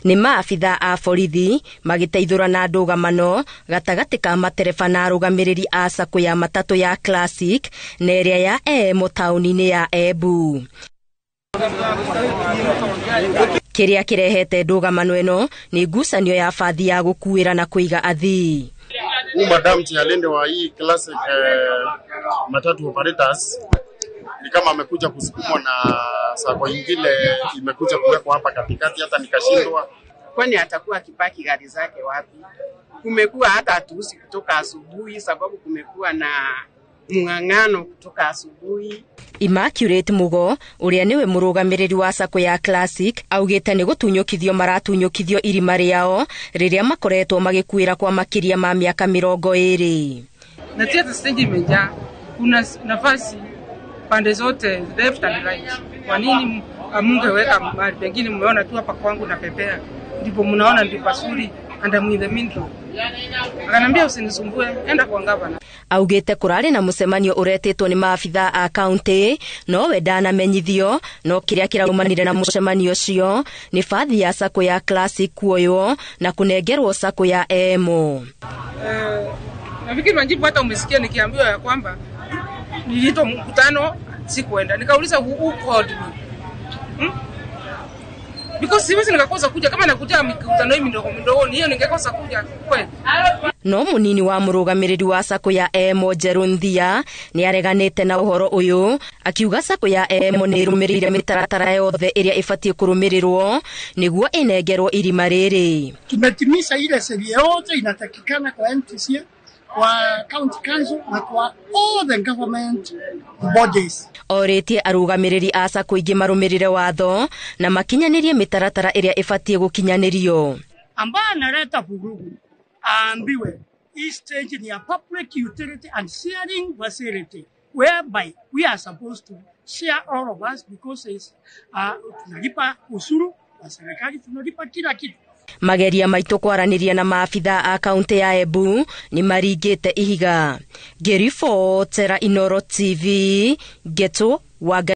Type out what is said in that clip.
Nĩ maabitha a borithi magĩteithũrana ndũgamano gatagatĩ ka matereba na arũgamĩrĩri a sacco ya matatũ ya Classic na ĩrĩa ya Emo taũni-inĩ ya Embu. Kĩrĩa kĩrehete ndũgamano ĩno nĩ ngucanio ya bathi ya gũkuĩra na kũiga athii. Huu madam Chialende wa hii Classic matatu operators ni kama amekuja kusukumwa na sako ingine imekuja kuwekwa hapa katikati, hata nikashindwa. Kwani atakuwa akipaki gari zake wapi? Kumekuwa hata hatuuzi kutoka asubuhi, sababu kumekuwa na mng'ang'ano kutoka asubuhi. Immaculate Mugo ũrĩa nĩwe mũrũgamĩrĩri wa sacco ya Classic augĩte nĩ gũtunyũkithio maratunyũkithio irima rĩao rĩrĩa makoretwo magĩkuĩra kwa makĩria ma mĩaka 20. Na theatre stage imejaa, kuna nafasi pande zote, left and right. Kwa nini mungeweka mahali pengine? Mmeona tu hapa kwangu na pepea, ndipo mnaona ndio pazuri, and I'm in the middle. Akanambia usinisumbue, enda kwa gavana. Augĩte kũrarĩ na mũcemanio ũretĩtwo nĩ maabitha a kaunti nowe ndanamenyithio, no kĩrĩa kĩraumanire na mũcemanio ũcio nĩ bathi ya sacco ya Classic kuoywo na kũnengerwo sacco ya Emo. Nafikiri majibu hata umesikia nikiambiwa ya kwamba niliitwa mkutano, sikuenda. Nikauliza who called me? Because siwezi nikakosa kuja kama nakuja mikutano hii midogo midogo, hiyo ningekosa kuja kweli? No munini wa mũrũgamĩrĩri wa sacco ya Emo Njerũ Nthia nĩ areganĩte na ũhoro ũyũ, akiuga sacco ya Emo nĩ ĩrũmĩrĩire mĩtaratara yothe ĩrĩa ĩbatiĩ kũrũmĩrĩrwo nĩguo ĩnengerwo irima rĩrĩ. Tumetimiza ile sheria yote inatakikana kwa MTC, kwa county council na kwa all the government bodies. Orĩtie arũgamĩrĩri a sacco ingĩ marũmĩrĩre watho na makinyanĩrie mĩtaratara ĩrĩa ĩbatiĩ gũkinyanĩrio. Ambaye analeta vurugu aambiwe hii stage ni ya public utility and sharing facility whereby we are supposed to share, all of us, because it's, tunalipa ushuru wa serikali, tunalipa kila kitu. Mageria maitũ kwaranĩria na maabitha a kaunti ya Embu nĩ maringĩte ihiga. Ngĩribotera Inooro TV, Ngetu wa